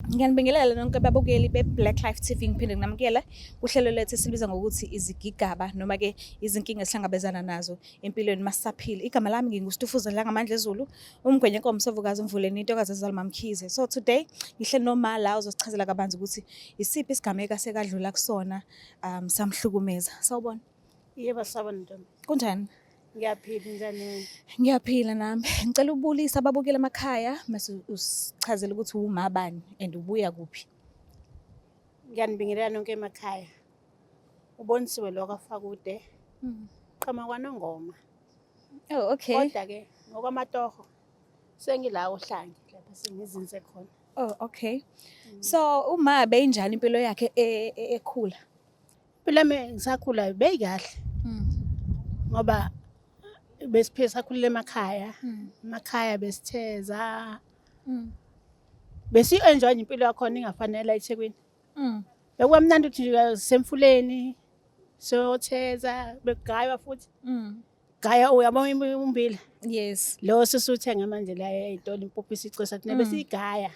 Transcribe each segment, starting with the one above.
Ngiyanibingelela nonke babukeli be-Black Life TV, ngiphinde nginamukele kuhlelo lethu esilibiza ngokuthi izigigaba noma-ke izinkinga esihlangabezana nazo empilweni masisaphila. Igama lami nginguStufuza Dlangamandla Zulu, umgwenya inkomo sovukazi umvuleni intokazi ezalwa MaMkhize. So today ngihleli noma la uzosichazela kabanzi ukuthi isiphi isigameko asekadlula kusona samhlukumeza. Sawubona. Yebo, sawubona ntombi. Kunjani? Ngiyaphila, njani wena? Ngiyaphila nami. Ngicela ubulise ababukeli emakhaya mase usichazele ukuthi uwumabani and ubuya kuphi. Ngiyanibingelela nonke emakhaya. Ubonisiwe lo kaFakude. Qhama kwaNongoma. Oh, okay. Kodwa ke ngokwamatoho sengila oHlange lapha sengizinze khona. Oh, okay. So uma beyinjani impilo yakhe ekhula? Impilo yami ngisakhula beyikahle ngoba besiphila sakhulele emakhaya. Emakhaya besitheza. Besi-enjoy nje impilo yakhona ingafanele la eThekwini. Bekuba mnandi ukuthi nje semfuleni siyotheza, bekugaywa futhi. Gaya uyabona umbila. Yes. Lo sisuthenga manje la ey'tolo impuphu isicisa thina besiyigaya.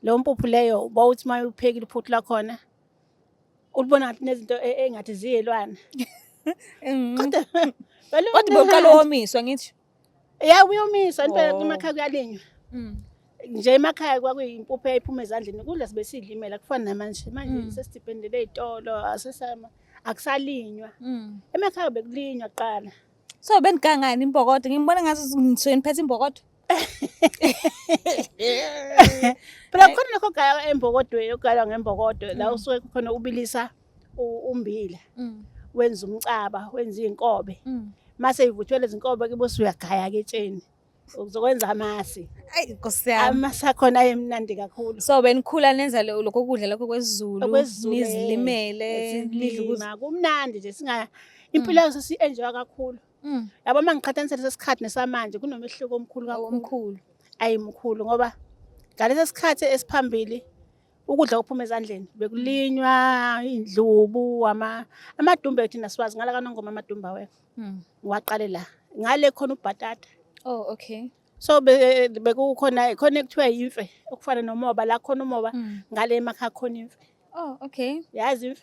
Leyo mpuphu leyo bawuthi uma uphekile uphuthu lakhona ulibona ngathi nezinto engathi ziyelwana. Kodwa Kodwa boqala womiswa ngithi. Ya, uyomiswa impela. Oh. Emakhaya kuyalinywa. Nje emakhaya kwakuyimpuphu eyayiphuma ezandleni, kudla sibesidlimela kufana namanje. Manje sesidipendele ey'tolo, asesama akusalinywa. Emakhaya bekulinywa kuqala. So benigangani imbokodo? Ngibona ngathi ngisuke niphethe imbokodo. Phela khona lokho gaya embokodweni, okugaywa ngembokodo la usuke khona ubilisa umbila, wenza umcaba, wenza iy'nkobe. Mase ivuthwe lezi nkobe ke bese uyagaya ke etsheni uzokwenza amasi. Ayi Nkosi yami. Amasi akhona ayemnandi kakhulu. So benikhula nenza lokho kudla lokho kwesiZulu, OkwesiZulu, nizilimele, nidle ukudla. silima, kumnandi nje, singa impilo yaso si-enjoy kakhulu. Yabo, uma ngiqhathanisa leso sikhathi nesamanje kunomehluko omkhulu kakhulu. Omkhulu. Ayi, mkhulu, ngoba ngalesi sikhathi esiphambili ukudla okuphuma ezandleni bekulinywa indlubu, amadumbe thina siwazi ngala kaNongoma, amadumbe awekho. Ngiwaqale la ngale khona ubhatata. Oh, okay. So bekukhona khona ekuthiwa yimfe okufana nomoba, la khona umoba ngale emakhaya khona imfe. Oh, okay. Yazi imfe?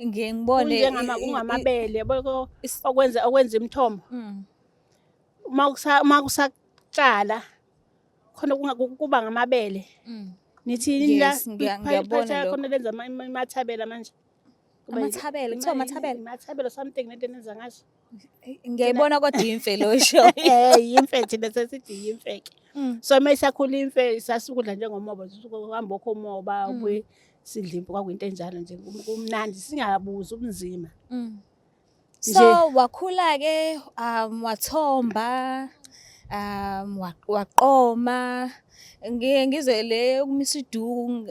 Ngiye ngibone Kunjengama kungamabele yabo, okwenza imithombo. Uma kusatshala khona kuba ngamabele. Nithi yini la? Yes, ngiyabona lokho. Khona lenza imathabela manje. Amathabela, kuthiwa amathabela? Imathabela something lento enenza ngazo. Ngiyayibona kodwa imfe lo sho. Yimfe, thina sesithi yimfe ke. So uma isakhula imfe sasukudla njengomoba, uhamba okho umoba ubuye sidle imfe, kwakuyinto enjalo nje, kumnandi singabuzi ubunzima. So wakhula ke, wathomba, waqoma. Ngiye ngizwe le yokumisa iduku,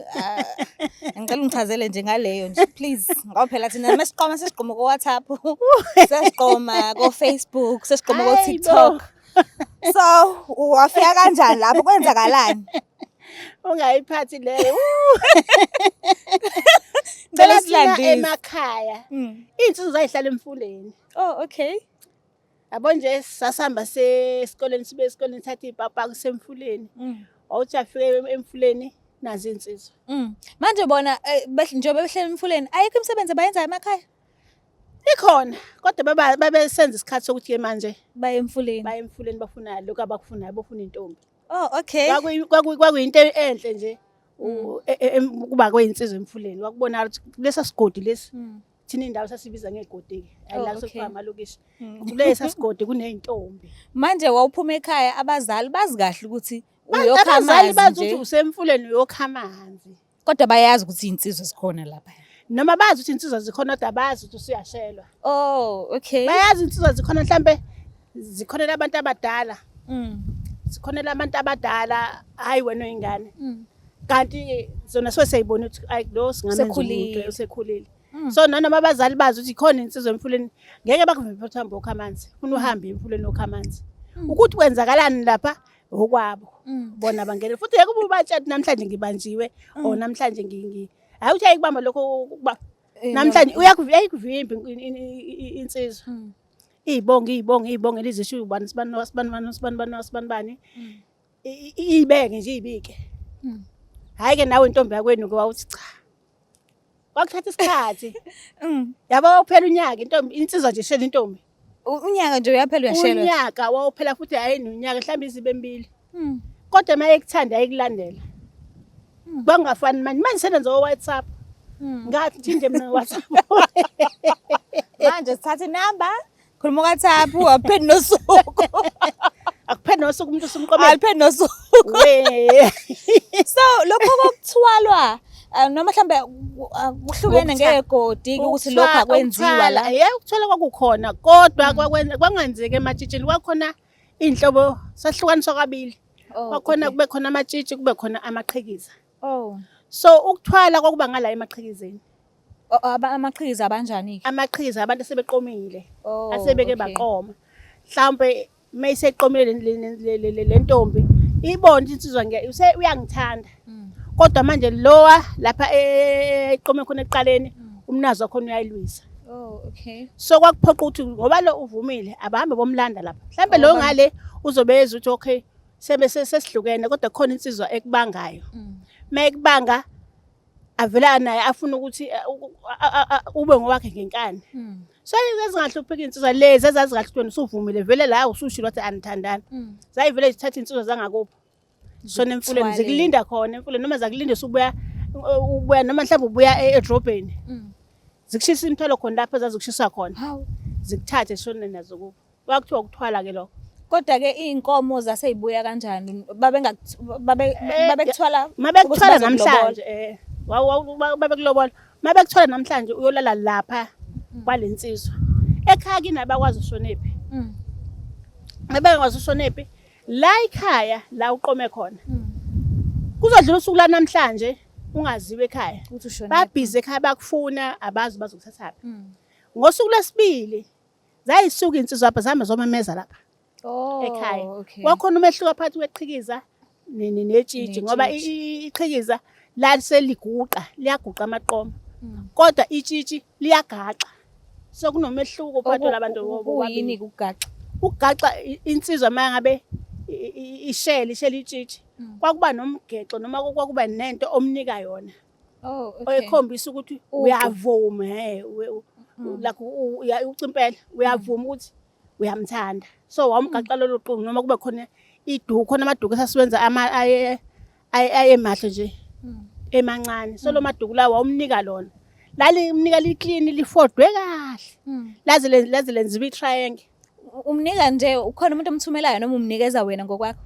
ngicela ungichazele nje ngaleyo nje please, ngoba phela thina masiqoma sesiqoma ko WhatsApp, sesiqoma ko Facebook, sesiqoma ko Hayi bo. TikTok. So wafika kanjani lapho, kwenzakalani? Ungayiphathi leyo. Ngicela Phela thina silandise. emakhaya iy'nsizwa zayihlala emfuleni. Oh, okay. Yabo nje sasihamba sesikoleni, sibe esikoleni thatha iy'papa kusemfuleni. Wawuthi afike emfuleni nazi iy'nsizwa. Manje bona njengoba behleli emfuleni, ayikho imisebenzi abayenzayo emakhaya? Ikhona, kodwa babesenza isikhathi sokuthi-ke manje baye emfuleni. Baye emfuleni, bafuna lokhu abakufunayo, bafuna intombi. Oh, okay. Kwakuyinto enhle nje ukuba kweyinsizwa emfuleni. Wakubona ukuthi kulesa sigodi lesi, thina indawo sasibiza ngegodi-ke, Oh, la sekuthiwa amalokishi. Kulesa sigodi kuney'ntombi. Manje wawuphuma ekhaya abazali bazi kahle ukuthi uyokha Abazali amanzi bazi nje. ukuthi usemfuleni uyokha amanzi. Kodwa bayazi ukuthi iy'nsizwa zikhona lapha. Noma bazi ukuthi iy'nsizwa zikhona, kodwa bazi ukuthi usuyashelwa. Oh, okay. Bayazi iy'nsizwa zikhona, mhlampe zikhonela abantu abadala. Zikhonela abantu abadala, hhayi wena oyingane. Kanti zona suke seyibona ukuthi ayi, lo singamenza Usekhulile. umuntu, usekhulile. So nanoma abazali bazi ukuthi ikhona insizwa emfuleni, ngeke bakuvimbe ukuthi uhambe okha amanzi. Funa uhambe emfuleni okha amanzi. Ukuthi kwenzakalani lapha okwabo. Bona bangene futhi ngeke ube ubatshela ukuthi namhlanje ngibanjiwe or namhlanje hayi ukuthi ayikubamba lokho ukuba namhlanje uyakuvimba insizwa. Iy'bonge, iy'bonge, iy'bonge lizisho ubani sibani sibani bani sibani bani sibani bani. Iy'beke nje iy'bike. Hhayi-ke nawe intombi yakwenu-ke wawuthi cha. Kwakuthatha isikhathi. Yabo wawuphela unyaka intombi insizwa nje ishela intombi. Unyaka nje uyaphela uyashelwa. Unyaka wawuphela futhi hhayi nonyaka mhlawumbe izibe mbili. Kodwa uma ekuthanda ayikulandela. Kwakungafani manje. Manje senenza o-WhatsApp. Ngathi nje mina WhatsApp. Manje sithatha inamba, khuluma ku-WhatsApp, akupheli nosuku. Akupheli nosuku umuntu usumqomele. Akupheli nosuku. We. So lokho kokuthwalwa noma mhlambe kuhlukene ngegodi ukuthi lokho akwenziwa la. Yebo, ukuthwala kwakukhona kodwa kwangenzeki ematshitshini, kwakhona iy'nhlobo sahlukaniswa kabili. Kwakhona kube khona amatshitshi, kube khona amaqhikiza. So ukuthwala kwakuba ngala emaqhikizeni. Amaqhikiza abanjani-ke? Amaqhikiza abantu asebeqomile, asebeke baqoma. Mhlawumbe uma iseqomile le ntombi ibone insizwa uyangithanda. Kodwa manje lowa lapha eqome khona ekuqaleni umnazi wakhona uyayilwisa. So kwakuphoqa ukuthi ngoba lo uvumile abahambe bomlanda lapha. Mhlambe lo ngale uzobe ezwa ukuthi okay sebe sesihlukene kodwa khona insizwa ekubangayo. Uma ekubanga avela naye afuna ukuthi ube ngowakhe ngenkani. So ezingahlupheki insizwa lezi ezazingahlupheki usuvumile vele la usushilo wathi anithandani. Zayivele zithatha insizwa zangakubo. Sona emfuleni zikulinda khona emfuleni noma zakulinda usubuya ubuya noma mhlawumbe ubuya edrobheni. Zikushisa imithwalo khona lapho ezazikushiswa khona. Zikuthathe shone nazo kubo. Kwakuthiwa ukuthwala ke lokho. Kodwa ke iy'nkomo zaseyibuya kanjani? Babekuthwala mabekuthwala namhlanje babekulobola. Mabekuthwala namhlanje uyolala lapha kwalensizwa. Ekhaya kini abakwazi ushonephi. Mabengakwazi ushonephi la ekhaya la uqome khona. Kuzodlula usuku la namhlanje ungaziwa ekhaya. Babhizi ekhaya bakufuna abazi bazokuthathaphi. Ngosuku lwesibili zayisuka insizwa lapha zihamba zomemeza lapha ekhaya. Kwakhona umehluko phakathi kweqhikiza netshitshi ngoba iqhikiza laliseliguqa liyaguqa amaqoma kodwa itshitshi liyagaxa. So kunomehluko phakathi kwalabantu bobabili. Kuyini ukugaxa? Ukugaxa insizwa uma ngabe ishele ishele itshitshi kwakuba nomgexo noma kwakuba nento omnika yona. Ekhombisa ukuthi uyavuma like ucimpela uyavuma ukuthi uyamthanda. So wawumgaxa lolo qungu noma kube khona iduku, khona amaduku esasiwenza ayemahle nje emancane. So lo maduku lawo wawumnika lona. Lalimnika li-clean lifodwe kahle. Laze lenziwa i-triangle. Umnika nje ukhona umuntu omthumelayo noma umnikeza wena ngokwakho?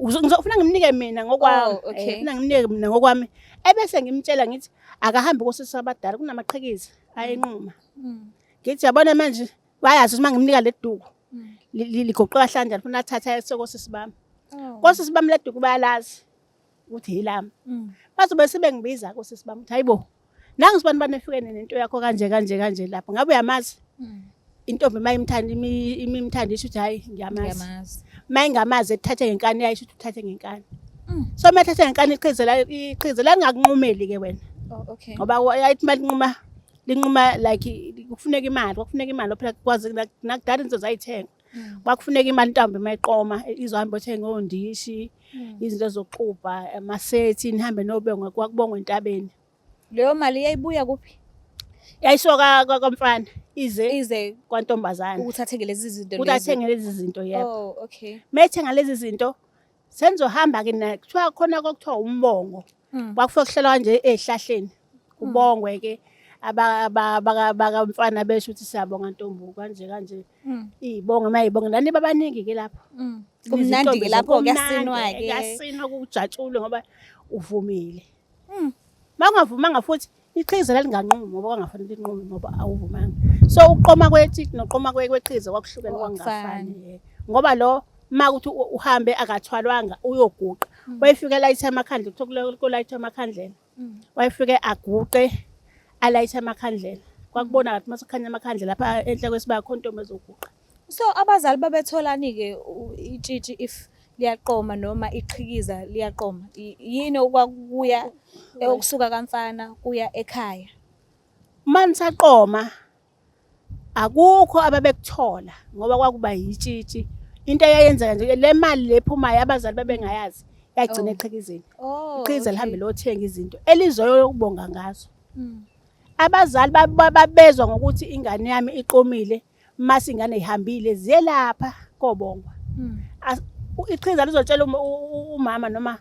Ngizofuna ngimnike mina ngokwami. Ngifuna ngimnike mina ngokwami. Ebese ngimtshela ngithi akahambe kosisi abadala kunamaqhikiza ayenquma. Ngithi yabona manje bayazi ukuthi mangimnika le duku ligoqwa kanjani funa athathe ayise kosisi bami. Kosisi bami le duku bayalazi ukuthi yilami. Bazobe sebengibiza kosisi bami ukuthi hayibo nangu sibani bani ehlukene nento yakho kanje kanje kanje lapho ngabe uyamazi. Intombi mayimthanda imimthanda isho ukuthi hayi ngiyamazi. Mayingamazi ethathe ngenkani yayisho ukuthi uthathe ngenkani. So uma ethathe ngenkani iqhize la lingakunqumeli ke wena. Ngoba yayithi malinquma linquma like kufuneka imali, kwakufuneka imali phela kwazi nakudala into zayithenga. Kwakufuneka imali intombi mayiqoma izohamba othenga ondishi, izinto zokuxubha, amasethi nihambe nobonga kwakubongwa entabeni. Leyo mali yayibuya kuphi? Yayisuka kwamfana ize kwantombazane. Ukuthi athenge lezi zinto lezi. Ukuthi athenge lezi zinto yebo. Mayethenga lezi zinto senizohamba ke na kuthiwa khona kokuthiwa umbongo. Kwakufike kuhlelwa kanje ezihlahleni. Kubongwe ke abakamfana besho ukuthi siyabonga ntombi kanje kanje. Iy'bongo mayibonga nani babaningi ke lapho. Kumnandi ke lapho kuyasinwa ke. Kuyasinwa kujatshulwe ngoba uvumile. Uma ungavumanga futhi iqhiza lalinganqumi ngoba kwangafanele linqume ngoba awuvumanga. So ukuqoma kwetshitshi noqoma kweqhiza kwakuhlukene kwangafani. Ngoba lo uma kuthi uhambe akathwalwanga uyoguqa. Wayefike elayithe amakhandlela, kuthiwa kulayithwa amakhandlela. Wayefike aguqe alayithe amakhandlela. Kwakubona kathi uma sekukhanya amakhandlela lapha enhla kwesibaya khona intombi ezoguqa. So abazali babetholani-ke itshitshi if liyaqoma noma iqhikiza liyaqoma? Yini okwakuya okusuka kamfana kuya ekhaya? Uma nisaqoma akukho ababekuthola ngoba kwakuba yitshitshi. Into eyayenzeka nje le mali le ephumayo abazali babengayazi. Yagcina Oh. eqhikizeni. Oh. Iqhikiza okay. lihambe lothenga izinto elizoyokubonga ngazo. Abazali babezwa ngokuthi ingane yami iqomile, mase ingane ihambile ziyelapha kobongwa. Iqhiza lizotshela umama noma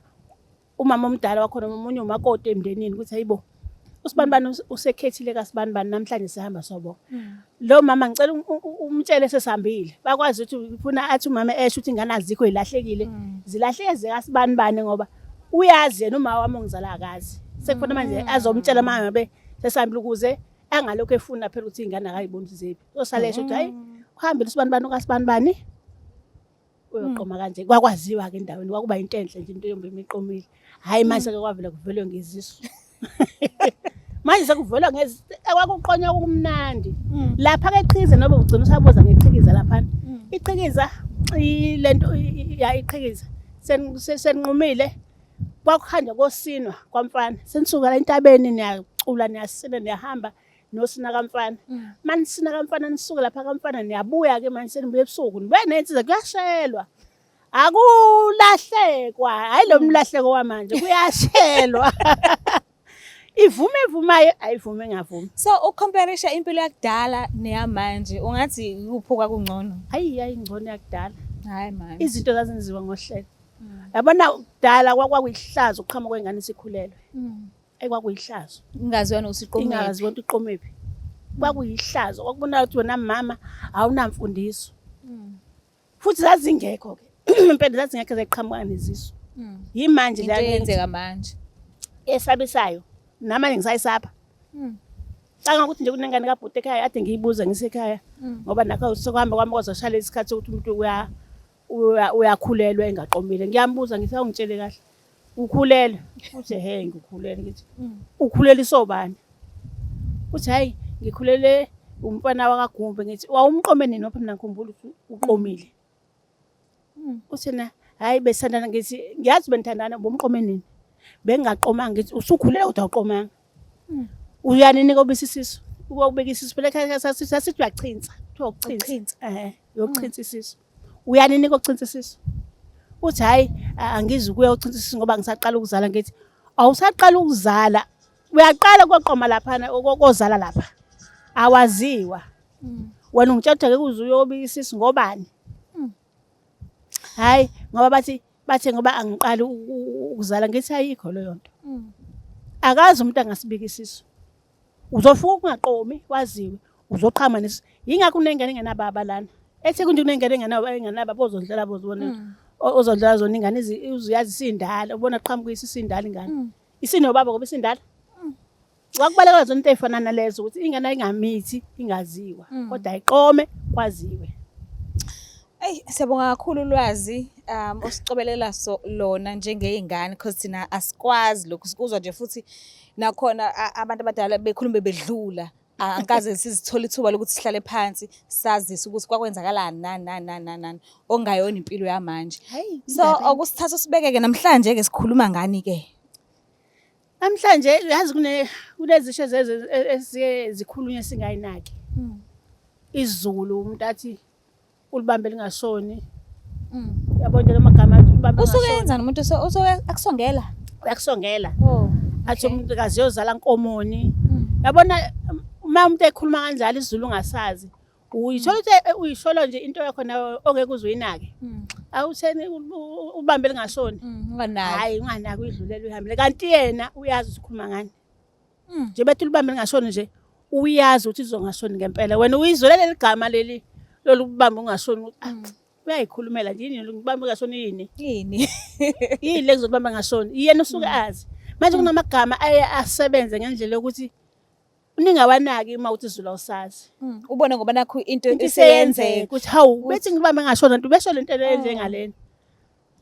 umama omdala wakhona omunye umakoti emndenini ukuthi hayibo usibanibani usekhethile kasibanibani namhlanje sihamba sobonga. Lo mama ngicela umtshele sesihambile. Bakwazi ukuthi ufuna athi umama esho ukuthi ingane azikho zilahlekile. Zilahleke zikasibanibani ngoba uyazi yena uma wami ongizala akazi. Sekufuna manje azomtshela uma ngabe sesihambile ukuze angalokhu efuna phela ukuthi ingane akayiboni ukuthi ziphi. Uzosale esho ukuthi hayi uhambile usibanibani okasibanibani uyoqoma kanje. Kwakwaziwa-ke endaweni kwakuba into enhle nje into yombe imiqomile. Hhayi manje seke kwavele kuvelwe ngezisu. Manje sekuvelwa ngezi kwakuqonywa kumnandi. Lapha ke qhikiza noba ugcina usabuza ngeqhikiza laphana. Iqhikiza lento ya iqhikiza seninqumile kwakuhanjwa kosinwa kwamfana. Senisuka la entabeni niyacula niyasina niyahamba nosina kamfana. Manisina kamfana nisuke lapha kamfana niyabuya ke manje senibuya ebusuku nibuya nensizwa kuyashelwa. Akulahlekwa, hayi lo mlahleko wamanje kuyashelwa. Ivume evumayo ayivume engavumi. So ukucomparisha impilo yakudala neyamanje ungathi ikuphi okwakungcono? Hayi hayi ngcono yakudala. Hayi manje. Izinto zazenziwa ngohlelo. Yabona kudala kwakuyihlazo ukuqhamuka kwengane isikhulelwe. Ekwakuyihlazo. Ingaziwa nokuthi iqomephi. Ingaziwa ukuthi iqomephi. Kwakuyihlazo kwakubonakala ukuthi wena mama awunamfundiso. Futhi zazingekho ke. Impela zazingekho zeqhamuka nezisu. Yimanje Into eyenzeka manje. Esabisayo. Namanje ngisayisapha. Canga ukuthi nje kunengane kabhuti ekhaya ade ngiyibuza ngisekhaya ngoba nakho sekuhamba kwami kwazoshala isikhathi sokuthi umuntu uyakhulelwa engaqomile. Ngiyambuza ngithi awungitshele kahle. Ukhulelwe? Uthi he ngikhulelwe. Ngithi ukhuleliswa ubani? Uthi hayi ngikhulele umfana wakaGumbe. Ngithi wawumqome nini ngoba mina ngikhumbula ukuthi uqomile. Uthi na hayi besithandana. Ngithi ngiyazi benithandana ubumqome nini? Bengingaqomanga. Ngithi usukhulelwe kodwa awuqomanga. Uyanini kobisa isisu? Ukubeka isisu phela ekhaya sasithi uyachinsa. Kuthiwa ukuchinsa. Uyochinsa isisu. Uyanini kochinsa isisu? Uthi hayi angizukuya ochinsa isisu ngoba ngisaqala ukuzala. Ngithi awusaqala ukuzala, uyaqala koqoma laphana kozala lapha. Awaziwa. Wena ungitshela ukuthi ake uze uyobika isisu ngobani? Hayi ngoba bathi bathe ngoba angiqali ukuzala. Ngithi ayikho leyo nto. Akazi umuntu angasibika isisu. Uzofika ukungaqomi waziwe, uzoqhama nesisu. Yingakho kunengane engenababa lana. Ethe kunje kunengane engenababa ozondlela bozibona. Ozondlela zona ingane uzuyazi isindala, ubona qhamuka isindala ingane. Isinobaba ngoba isindala. Kwakubaleka zona into ey'fana nalezo ukuthi ingane ayingamithi ingaziwa kodwa ayiqome kwaziwe. Eyi siyabonga kakhulu ulwazi osicobelela so lona njengey'ngane because thina asikwazi lokhu sikuzwa nje futhi nakhona abantu abadala bekhuluma bedlula. Angikaze sizithole ithuba lokuthi sihlale phansi sazise ukuthi kwakwenzakalani nani nani nani nani nani okungayona impilo yamanje. So okusithatha sibekeke namhlanje ke sikhuluma ngani ke? Namhlanje yazi kunezisho eziye zikhulunywe singayinaki. IsiZulu umuntu athi ulibambe lingashoni. Yabo nje lamagama athi ulibambe Usuke yenzani umuntu usuke akusongela? Uyakusongela. Athi umuntu kaze uyozala nkomoni. Yabona uma umuntu ekhuluma kanjalo isiZulu ungasazi. Uyithola ukuthi uyishola nje into yakho nawe ongeke uze uyinake. Awutheni ubambe lingashoni. Unganaki. Hayi unganaki uyidlulele uyihambele. Kanti yena uyazi ukuthi ukhuluma ngani. Nje bethi ulibambe lingashoni nje uyazi ukuthi izongashoni ngempela. Wena uyizwele leli gama leli lolubamba ungashoni ukuthi uyayikhulumela nje yini ngibamba ungashoni yini? Yini? Yini le ngizobamba ngashoni? Yena usuke azi. Manje kunamagama aye asebenze ngendlela yokuthi ningawanaki uma uthi isiZulu awusazi. Ubone ngoba nakho into Into iseyenzeka ukuthi hawu bethi ngibambe ngashona nto besho lento le njengalena.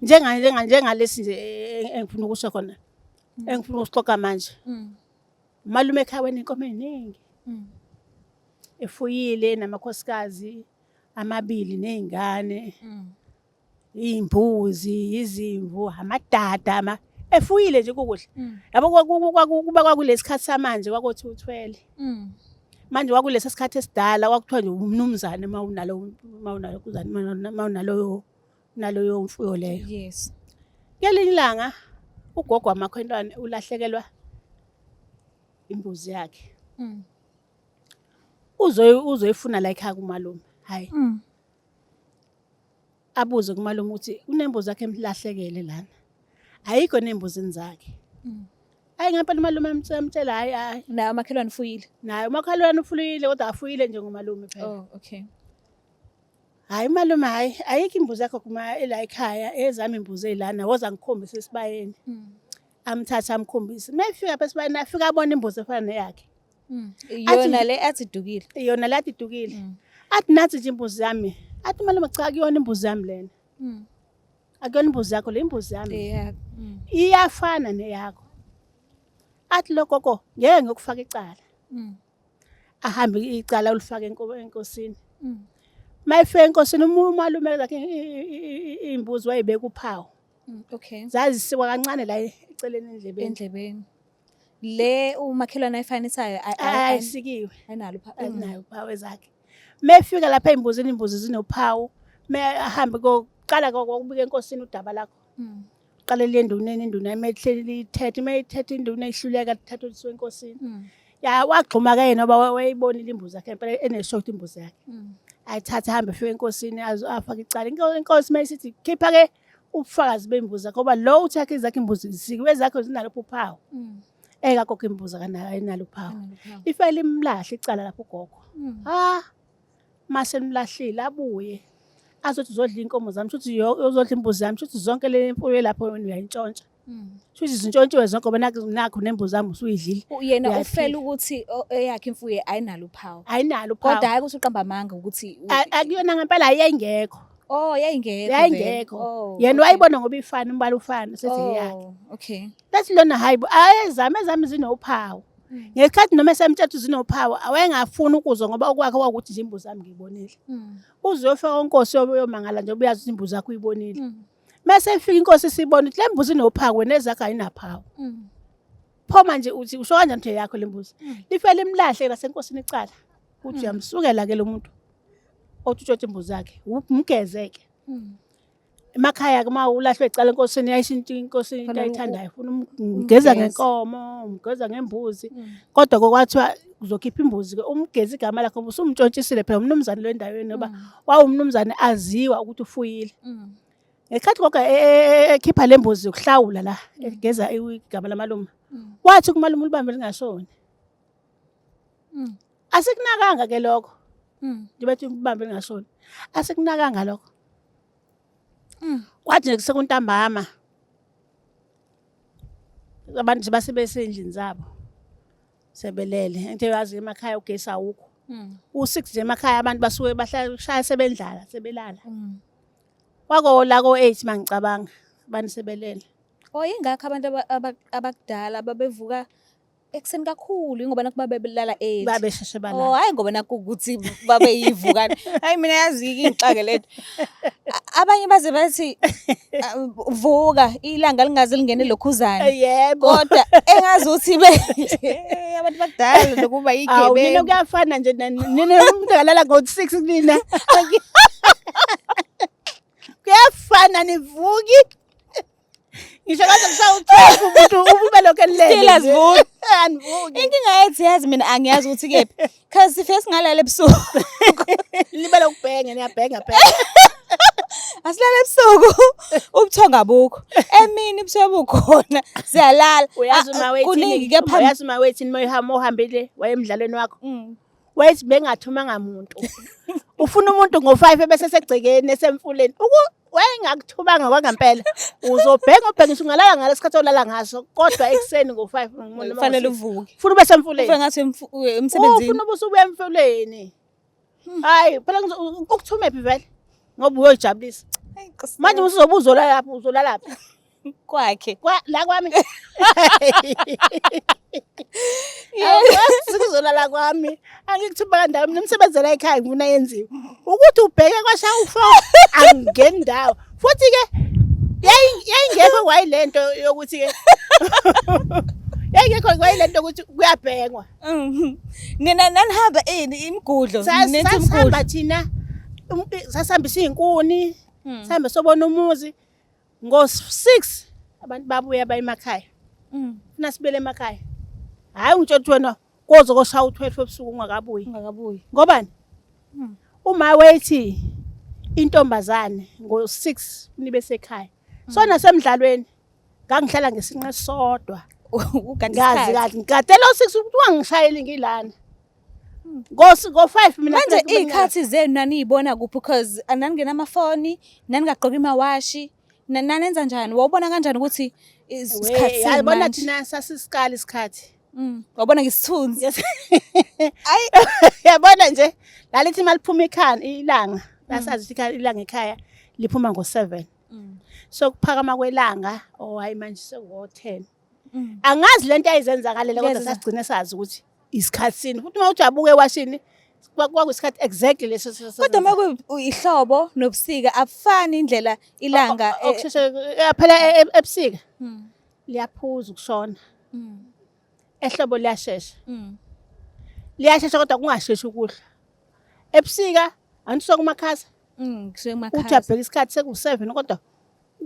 Njenga njenga njengalesi nje engifuna ukusho khona. Engifuna ukusixoxa manje. Umalume ekhaya wenenkomo eziningi. Efuyile namakhosikazi amabili nezingane. Iy'mbuzi, izimvu, amadada, efuyile nje kukuhle. Yabo kuba kwakulesi sikhathi samanje kwakuthi uthwele. Manje kwakulesi sikhathi esidala kwakuthiwa nje umnumzane uma unalo uma unalo uma unaloyo naloyo mfuyo leyo. Yes. Ngelinye ilanga ugogo wamakhelwane ulahlekelwa imbuzi yakhe. Uzoyifuna la ekhaya kumalume. Hayi. Abuze kumalume ukuthi unembuzi yakhe emlahlekele lana. Ayikho nembuzini zakhe. Hayi ngempela umalume amtshela hayi hayi. Naye umakhelwane ufuyile. Naye umakhelwane ufuyile kodwa afuyile nje ngomalume phela. Oh, okay. Hayi malume hayi ayikho imbuzi yakho kuma ela ekhaya ezami imbuzi elana woza ngikhombise esibayeni. Amthatha amkhombise. Mayefika apha esibayeni afika abona imbuzi efana neyakhe. Yona le athi idukile. Yona le athi idukile. Athi nathi nje imbuzi yami. Athi malume cha kuyona imbuzi yami lena. Akuyona imbuzi yakho le imbuzi yami. Yeah. Iyafana neyakho. Athi lo gogo ngeke ngiyokufaka icala. Ahambe icala ulifake enkosini. Mayifika enkosini umalume zakhe imbuzi wayibeka uphawu. Okay. Zazisikwa kancane la eceleni endlebeni. Endlebeni. Le umakhelwane ayifanisayo Ayisikiwe. ayinalo uphawu. Ayinayo uphawu ezakhe. Mayefika lapha embuzini imbuzi zinophawu. Ahambe koqala kokubika enkosini udaba lakho. Qale le nduneni induna emehleli ithethe mayithethe induna ihluleka ithathwe lisiwe enkosini. Ya wagxuma ke yena ngoba wayeyibonile imbuzi yakhe impela enesho ukuthi imbuzi yakhe. Ayithathe ahambe efike enkosini afake icala. Inkosi mayisithi khipha ke ubufakazi bembuzi yakho ngoba lo uthi yakhe ezakhe imbuzi zisikiwe ezakho zinalo uphawu. Ekagogo imbuzi akanayo ayinalo uphawu. Ifike limlahle icala lapho ugogo. Ha mase nimlahlile abuye azothi uzodla inkomo zami shuthi uzodla imbuzi yami shuthi zonke le mfuyo lapho wena uyayintshontsha. Shuthi zintshontshiwe zonke ngoba nakho nembuzi yami usuyidlile. Yena ufela ukuthi eyakhe imfuyo ayinalo uphawu. Ayinalo uphawu. Kodwa hayi ukuthi uqamba amanga ukuthi akuyona ngempela ayingekho. Oh yayingekho. Yayingekho. Yena wayibona ngoba ifana umbala ufana sethi eyakhe. Okay. Lathi lona hayibo ayezami ezami zinophawu. Ngesikhathi noma esemtshela zinophawu awayengafuni ukuzwa ngoba okwakhe kwakuthi nje imbuzi yami ngiyibonile. Uzofika inkosi yomangala nje ubuyazi ukuthi imbuzi yakho uyibonile. Mase ifika inkosi isibona ukuthi le mbuzi inophawu wena ezakho ayinaphawu. Pho manje uthi usho kanjani ukuthi eyakho le mbuzi? Lifike limlahle lasenkosini icala. Uthi uyamsukela ke lo muntu othi utshontshe imbuzi yakhe. Umgeze ke. Emakhaya ke uma ulahlwe icala enkosini yayisho inkosi into ayithandayo ufuna umgeza ngenkomo, umgeza ngembuzi. Kodwa kwathiwa uzokhipha imbuzi ke umgeze igama lakho usumntshontshisile phela umnumzane lo endaweni ngoba wawumnumzane aziwa ukuthi ufuyile. Ngesikhathi gogo ekhipha le mbuzi yokuhlawula la egeza igama lamalume. Wathi kumalume ulibambe lingashoni. Asikunakanga ke lokho. Njengoba ethi ubambe lingashoni. Asikunakanga lokho. Kwathi nje kusekuntambama abantu base besendlini zabo sebelele. Into yazi emakhaya ugesi awukho. U6 nje emakhaya abantu basuke bahlala sebendlala sebelala. Kwako la ko 8 mangicabanga abantu sebelele. Oh ingakho abantu abakudala babevuka ekuseni kakhulu ingoba nakuba bebelala early. Babesheshe balala. Oh hayi ngoba nakho ukuthi babe yivukane. Hayi mina yazi ingixake lento. Abanye baze bathi vuka ilanga lingaze lingene lokhuzane. Yebo. Kodwa engazi ukuthi be abantu bakudala nokuba Awu nina yigebengu. kuyafana nje nina umuntu angalala ngo-6 kunina. Kuyafana nivuki. Ngisho kaze kushaya u-12 umuntu ube lokho elele. Still asivuki. Anivuki. Inkinga yethu yazi mina angiyazi ukuthi kephi. Cause sifike singalala ebusuku. Libe lokubhenga niyabhenga phela. Asilala ebusuku ubuthongo abukho. Emini ubusuku bukhona siyalala. Uyazi uma Kuningi wethini. kepha Uyazi uma wethini moyihamba ohambile wayemdlalweni wakho. Wayethi bengathumanga muntu. Ufuna umuntu ngo-5 ebese segcekeni esemfuleni. Wayengakuthumanga kwangempela. Uzobhenga ubhengisa ungalala ngalesikhathi olala ngaso kodwa ekuseni ngo-5 noma Kufanele ngo-six. uvuke. Ufuna ube semfuleni. Ufuna ngathi emsebenzini. Ufuna ube usubuya emfuleni. Hayi phela ukuthume phi vele? Ngoba uyojabulisa. Manje usuzobe uzolala lapho uzolala phi? Kwakhe. Kwa la kwami. Sikuzolala kwami. Angikuthumba kandawo mina umsebenzi la ekhaya ngifuna yenziwe. Ukuthi ubheke kwashaya u4 angingeni ndawo. Futhi ke yayingekho kwayilento yokuthi ke yayingekho kwayilento ukuthi kuyabhengwa. Nina nanihamba ini imigudlo nithi imigudlo. Sasihamba thina sasihambisa izinkuni sihambe sobona umuzi ngo-6. Abantu babuya baye emakhaya. Funa sibele emakhaya. Hhayi ungitshela ukuthi wena koze koshaya u-12 ebusuku ungakabuyi. Ungakabuyi. Ngobani? Uma wethi intombazane ngo-6 nibe sekhaya. So nasemdlalweni ngangihlala ngesinqe sodwa. Ugade Ngazi isikhathi. kahle ngigadela u-6 ukuthi wangishayeli ngilana. Ngo-5 mina Manje kufuneka kube iy'khathi zenu naniy'bona kuphi because nangingenamafoni, naningagqoki mawashi, nanenza njani? Wawubona kanjani ukuthi isikhathi We, sini yabona manje? thina sasisikala isikhathi. Wabona ngesithunzi. Yes. Yabona nje lalithi maliphuma ikhaya ilanga, lasazi ukuthi ilanga ekhaya liphuma ngo-7. So kuphakama kwelanga, oh hayi manje sekuwo-10. Angazi lento ayizenzakalela kodwa sasigcine sazi ukuthi isikhathi sini. Futhi uma uthi abuke ewashini kwakuyisikhathi exactly leso Kodwa uma kuyihlobo nobusika abufani indlela ilanga okusheshe phela ebusika liyaphuza ukushona. Ehlobo liyashesha. Liyashesha kodwa kungasheshi ukudla. Ebusika anisuka kumakhasa. Kusuke Uthi kumakhasa. uyabheka isikhathi seku-7 kodwa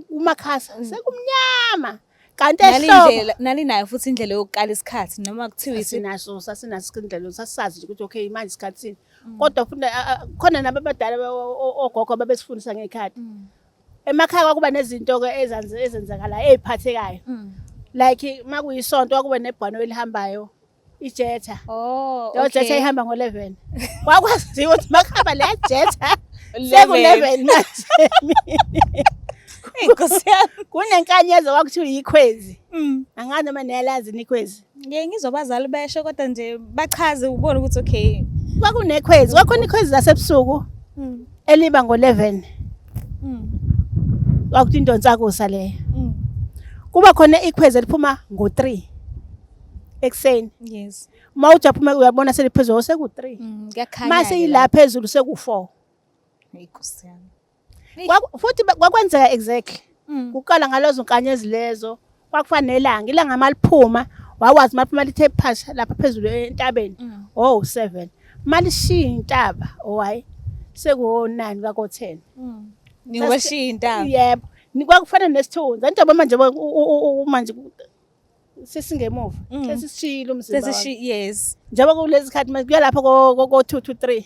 umakhasa sekumnyama. Kanti ehlobo Nalindlela nalinayo futhi indlela yokukala isikhathi noma kuthiwa sasinaso sasinaso indlela sasisazi nje ukuthi okay manje isikhathi sini. Kodwa futhi khona nabo abadala ogogo babesifundisa ngey'khathi. Emakhaya kwakuba nezinto-ke ezenzakalayo ey'phathekayo. Like uma kuyisonto kwakuba nebhano elihambayo ijetha. Oh, Leyo jetha okay. ihamba ngo-11. Kwakwaziwa ukuthi makuhamba leya jetha 11. seku-11 manje. Eyi, Nkosi yami. Kunenkanyezi kwakuthiwa yikhwezi. Angazi noma niyalazi yini ikhwezi. Ngeke ngizwe abazali besho kodwa nje bachaze ubone ukuthi okay. Kwakunekhwezi, kwakhona ikhwezi lasebusuku eliba ngo-11. Kwakuthi indonsakusa leyo. Kuba khona ikhwezi eliphuma ngo-3 ekuseni. Yes. Uma uthi aphuma uyabona seliphezulu seku-3. Kuyakhanya. Mase ila phezulu seku-4. Nkosi yami. Futhi kwakwenzeka exactly. Kuqala ngalezo nkanyezi lezo kwakufana nelanga, ilanga maliphuma wawazi maliphuma lithe phasha lapha phezulu entabeni. Oh 7. Malishiya intaba, oh hayi sekuwo-9 kako-10. Niwashiya intaba. Yebo. Kwakufana nesithunzi. Anjengoba manje manje sesingemuva. Sesishiyile umzimba. Sesishi yes. Njengoba kulezi khathi manje kuya lapho ko 2 to 3.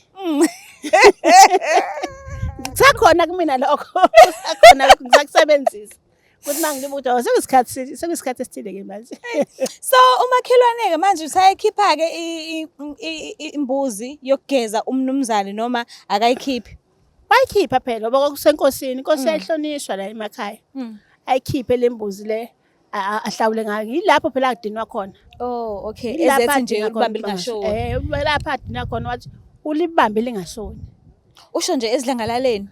Kusakhona kumina lokho. Kusakhona lokho ngisakusebenzisa. Kuthi mangibuka ukuthi sekuyisikhathi sekuyisikhathi esithile ke manje. So umakhelwane ke manje usayikhipha ke imbuzi yokugeza umnumzane noma akayikhiphi? Bayikhipha phela ngoba kwakusenkosini, inkosi yayihlonishwa la emakhaya. Ayikhiphe le mbuzi le ahlawule ngayo. Yilapho phela akudinwa khona. Oh okay. Yilapho Ezethu nje adinwa khona ulibambe ukuthi lingashoni. Lapho adinwa khona wathi ulibambe lingashoni. Usho nje esidlangalaleni.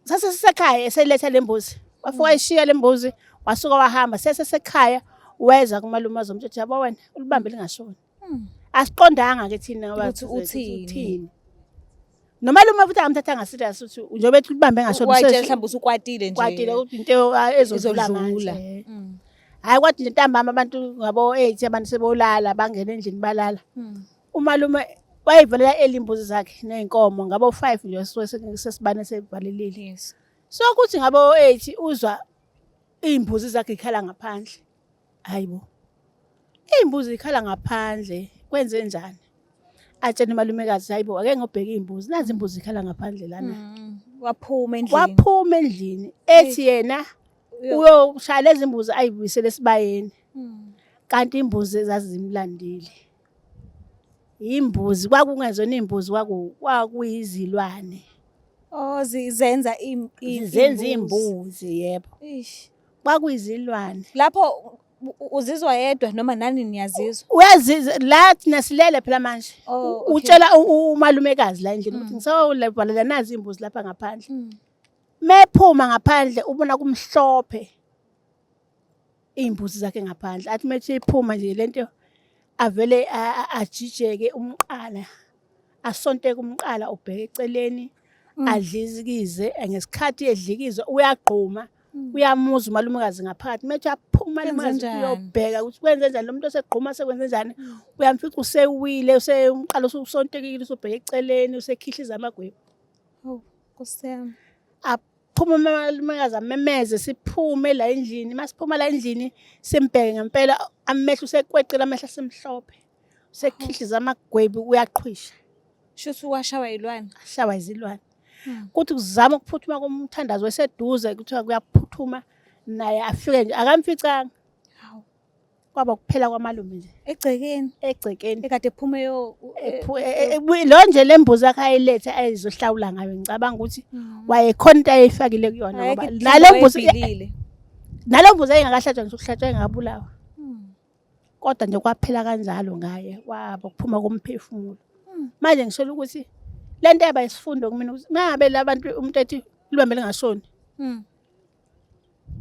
Sase sisekhaya eseletha le mbuzi. Wafika wayishiya le mbuzi wasuka wahamba sesesekhaya weza kumalume wazomtshela ukuthi yabo wena ulibambe lingashoni. Asiqondanga ke thina ngoba Ukuthi uthini. Nomalume futhi angamthathanga serious ukuthi njengoba ethi ulibambe ngashoni. Wayitshela mhlawumbe usukwatile nje. Kwatile ukuthi into ezodlula Ezodlula. manje. Hayi kwathi nje ntambama abantu ngabo 8 abantu sebolala bangena endlini balala. Umalume wayivalela elimbuzi zakhe nezinkomo ngabo 5 nje suke sesibane sevalelile. Yes. So kuthi ngabo 8 uzwa izimbuzi zakhe ikhala ngaphandle. Hayibo. Izimbuzi ikhala ngaphandle kwenze njani? Atshena umalumekazi hayibo ake ngobheka izimbuzi nazi imbuzi ikhala ngaphandle lana. Waphuma endlini. Waphuma endlini ethi yena uyoshaya lezi mbuzi ayibuyisele esibayeni. Kanti imbuzi ezazimlandile. Imbuzi kwakungezona imbuzi kwakuyizilwane. Oh zenza Zenza imbuzi yebo. Eish. Kwakuyizilwane. Lapho uzizwa yedwa noma nani niyazizwa? Uyazizwa la thina silele phela manje. Oh, okay. Utshela umalumekazi la endlini ukuthi ngisawuvalela nazi imbuzi lapha ngaphandle. Mephuma ngaphandle ubona kumhlophe iy'mbuzi zakhe ngaphandle. Athi methi iphuma nje lento avele ajijeke umqala. Asonteke umqala ubheke eceleni adlikize ngesikhathi edlikiza uyagquma. Uyamuza umalumekazi ngaphakathi. Methi uyaphuma umalumekazi Kwenzenjani? uyobheka ukuthi kwenze njani lo muntu osegquma sekwenze njani. Uyamfica usewile umqala ususontekile usubheke eceleni usekhihliza amagwebu. Oh, Nkosi yami. Phuma umalumekazi amemeze, siphume la endlini. Masiphuma la endlini simbheke ngempela, amehlo usekweqile, amehlo asemhlophe, usekhihliza amagwebu, uyaqhwisha. Shuthi washawa yilwane. Ashawa izilwane. Kuthi kuzama ukuphuthuma komthandazo weseduze, kuthiwa kuyaphuthuma naye afike nje, akamficanga. Hawu. Kwaba kuphela kwamalume nje. Egcekeni. Egcekeni. Ekade ephume yo lo nje lembuzi yakhe ayilethe ayizohlawula ngayo, ngicabanga ukuthi wayekhona into ayifakile kuyona, ngoba nalo mbuzi, nalo mbuzi ayengakahlatshwa ngisho ukuhlatshwa, engabulawa. Kodwa nje kwaphela kanjalo ngaye, kwaba kuphuma komphefumulo. Manje ngisholo ukuthi lento yaba isifundo kumina, ukuthi mangabe labantu umuntu ethi libambe lingashoni,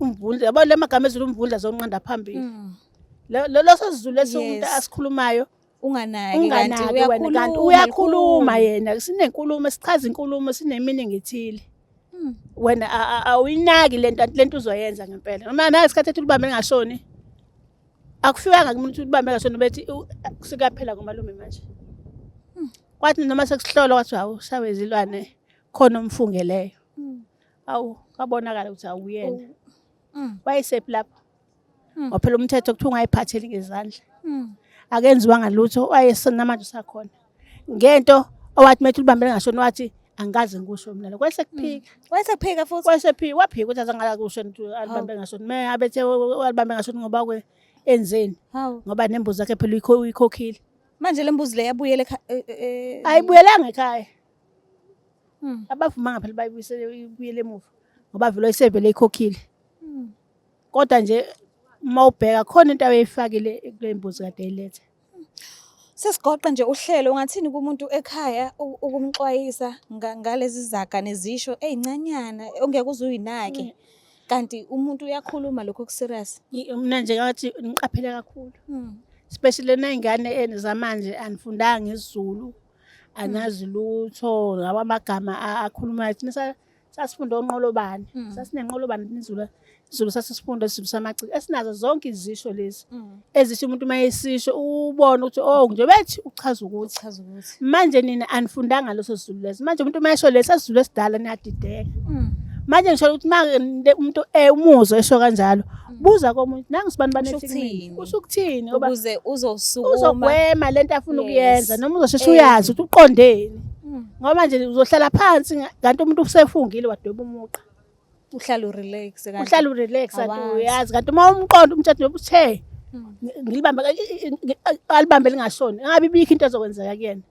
umvundla, yabo le magama ezulu, umvundla zonqanda phambili. Leso sizulu leso umuntu asikhulumayo, unganaki, unganaki wena, kanti uyakhuluma yena. Sinenkulumo, sichaza inkulumo, sine-meaning ethile. Wena awuyinaki lento, lento uzoyenza ngempela. Noma naye isikhathi ethi ulibambe lingashoni, akufikanga kumuntu ulibambe lingashoni, bethi sekuyaphela ngomalume manje. Kwathi noma sekuhlolwa, kwathi hawu, shawe izilwane, khona umfungeleyo. Awu, kwabonakala ukuthi awuyena. Wayesephi lapho? Waphela umthetho kuthiwa ungayiphatheli ngezandla. Akenziwanga lutho, wayesenamanje usakhona. Ngento owathi methu ulibambe lingashoni, wathi angikaze ngikusho mina lokho. Wayesekuphika. Wayesekuphika futhi. Wayesephika, waphika ukuthi azange akusho ukuthi alibambe lingashoni. Me abethe alibambe lingashoni ngoba kwe enzeni? Ngoba nembuzi yakhe phela uyikhokhile. Manje le mbuzi le yabuyela Ayibuyelanga ekhaya. Abavumanga phela bayibuyisele, ibuyele emuva ngoba vele wayesevele eyikhokhile. Kodwa nje uma ubheka khona into ayifakile kule mbuzi kade eyiletha. Sesigoqa nje uhlelo, ungathini kumuntu ekhaya ukumxwayisa ngalezi zaga nezisho ey'ncanyana ongeke uze uyinake, kanti umuntu uyakhuluma lokho oku-serious? Mina nje ngathi niqaphele kakhulu. Especially ney'ngane zamanje, anifundanga isiZulu, anazi lutho lawa amagama akhulumayo. Thina sasifunda onqolobane, sasinenqolobane isiZulu, isiZulu sasisifunda, isiZulu samaciko esinazo zonke izisho lezi ezisho umuntu uma esisho ubone ukuthi oh, nje bethi uchaza ukuthi. Uchaza ukuthi. Manje nina anifundanga leso siZulu leso. Manje umuntu uma esho lesi siZulu esidala niyadideka. Manje ngisho ukuthi uma umuntu umuzwa esho kanjalo, buza komunye, nangu sibani bani Usho ethi kumina, ukuthini? Usho ukuthini, ngoba Ukuze uzosukuma uzogwema lento afuna ukuyenza, noma uzosheshe Eh. uyazi ukuthi uqondeni. Ngoba manje uzohlala phansi kanti umuntu usefungile wadweba umuqa. Uhlala urelax kanti. Uhlala urelax kanti Awazi. uyazi, kanti uma umqondo umthetho njengoba uthe ngilibambe, alibambe lingashoni, engabe ibikho into ezokwenzeka kuyena.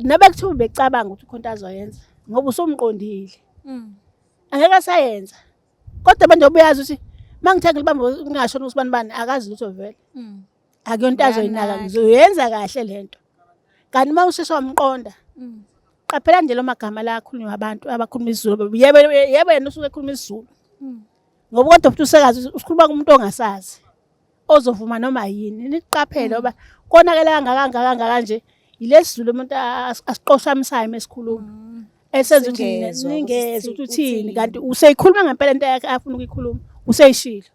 Nobe kuthiwa ubecabanga ukuthi ukhona into azoyenza, ngoba usumqondile. Angeke asayenza. Kodwa manje ubuyazi ukuthi uma ngithe ngilibambe ngingashoni usibani bani akazi lutho vele. Akuyonto azoyinaka, Uyanaka. ngizoyenza kahle lento. Kanti uma usheshe wamqonda, qaphela nje lo magama la akhulunywa abantu abakhuluma isiZulu. Yebo yebo, yena usuke ekhuluma isiZulu. Ngoba kodwa futhi usekazi usikhuluma kumuntu ongasazi, ozovuma noma yini. Niqaphele ngoba konakele kangaka kangaka kangaka nje yilesi Zulu umuntu asiqoshamisayo mesikhuluma. Esenza ukuthi Singezwa ukuthi ningezwa ukuthi uthini, uthini. Kanti useyikhuluma ngempela into yakhe afuna ukuyikhuluma, useyishilo.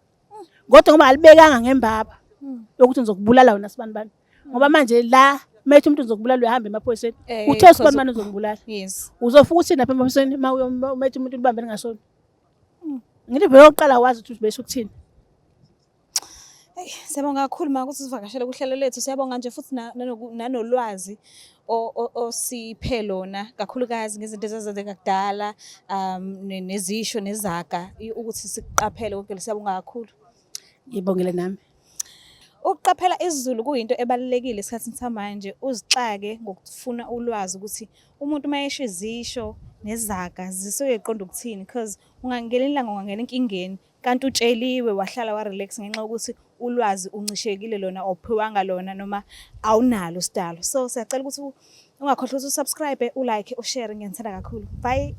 Kodwa ngoba alibekanga ngembaba yokuthi ngizokubulala wena sibani bani. Ngoba manje la methi umuntu uzokubulala uyahamba emaphoyiseni. Uthe sibani bani uzongibulala. Uzofika uthini lapha emaphoyiseni uma umethi umuntu ulibambe lingashoni? Ngithi vele oqala wazi ukuthi besho ukuthini. Eyi, siyabonga kakhulu ma ukuthi usivakashele kuhlelo lethu. Siyabonga nje futhi nanolwazi osiphe lona, kakhulukazi ngezinto ezazenzeka kudala, nezisho nezaga, ukuthi sikuqaphele konke. Siyabonga kakhulu. Ngibongile nami. Ukuqaphela isiZulu kuyinto ebalulekile esikhathini samanje, uzixake ngokufuna ulwazi ukuthi umuntu uma esho izisho nezaga zisuke ziqonde ukuthini, because ungangelinye ilanga ungangena enkingeni kanti utsheliwe wahlala wa-relax ngenxa yokuthi ulwazi uncishekile lona, awuphiwanga lona noma awunalo sidalo. So siyacela ukuthi ungakhohlwa ukuthi usubscribe, ulike, ushare. Ngiyanithanda kakhulu. Bye.